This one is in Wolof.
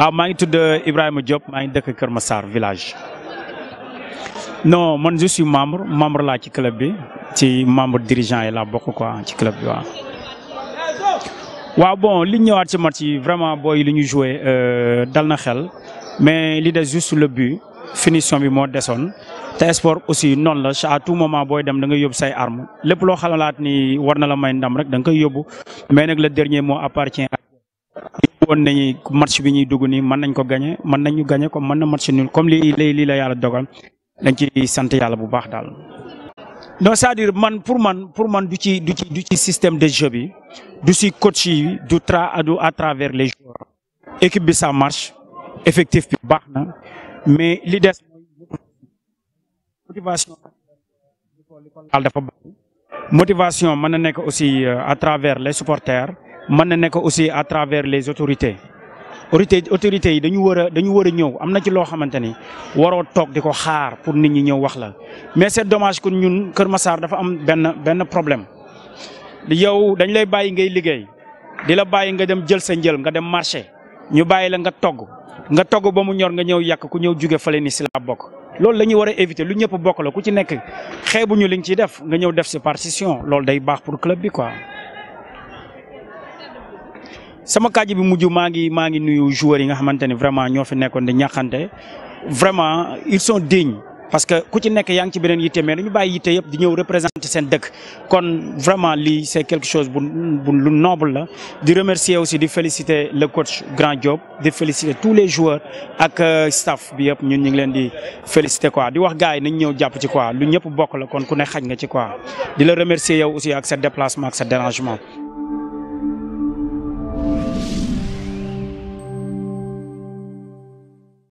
maa ngi tudd Ibrahima Diop maa ngi dëkk Kër Massar village. non man je suis membre laa ci club bi ci membre dirigeant yi laa bokk quoi ci club bi waaw. waaw bon li ñëwaat ci match yi vraiment booy li ñu joué dal na xel mais li des juste le but finition bi moo desoon te sport aussi noonu la à tout moment booy dem da nga yóbbu say arme lépp loo xalaat ni war na la may ndam rek da nga koy yóbbu mais nag le dernier mot appartient à woon nañu match bi ñuy dugg nii mën nañ ko gagné mën nañu gagné comme mën na match nul comme lii la yàlla dogal dañ ci sant yàlla bu baax daal. non c'est-à-dire pour man du ci système de jeu bi du ci coach yi du à travers les joueurs équipe bi ça marche effectif bi baax na mais li des motivation dafa baax motivation mën na nekk aussi à travers les supporters mën na nekk aussi à travers les autorités yi dañu war a ñëw am na ci loo xamante ni waroo toog di ko xaar pour nit ñi ñëw wax la mais c'est dommage que ñun Kër Massar dafa am benn problème yow dañ lay bàyyi ngay liggéey di la bàyyi nga dem jël sa njël nga dem marché ñu bàyyi la nga togg ba mu ñor nga ñëw yàq ku ñëw jóge fale ni si la bokk loolu la ñuy war a éviter lu ñëpp bokk la ku ci nekk xeebuñu li nga ciy def nga ñëw def si partition loolu day baax pour club bi quoi. sama kàddu bi mujj maa ngi nuyu joueurs yi nga xamante ni vraiment ñoo fi nekkoon di ñaxante vraiment ils sont dignes parce que ku ci nekk yaa ngi ci beneen yitte mais dañu bàyyi yitte yëpp di ñëw représenter seen dëkk kon vraiment lii c'est quelque chose bu lu noble la di remercier aussi di féliciter le coach Grand Diop di féliciter tous les joueurs ak staff bi yëpp ñun ñu ngi leen di féliciter quoi di wax gars yi nañ ñëw jàpp ci quoi lu ñëpp bokk la kon ku ne xaj nga ci quoi di la remercier yow aussi ak sa déplacement ak sa dérangement.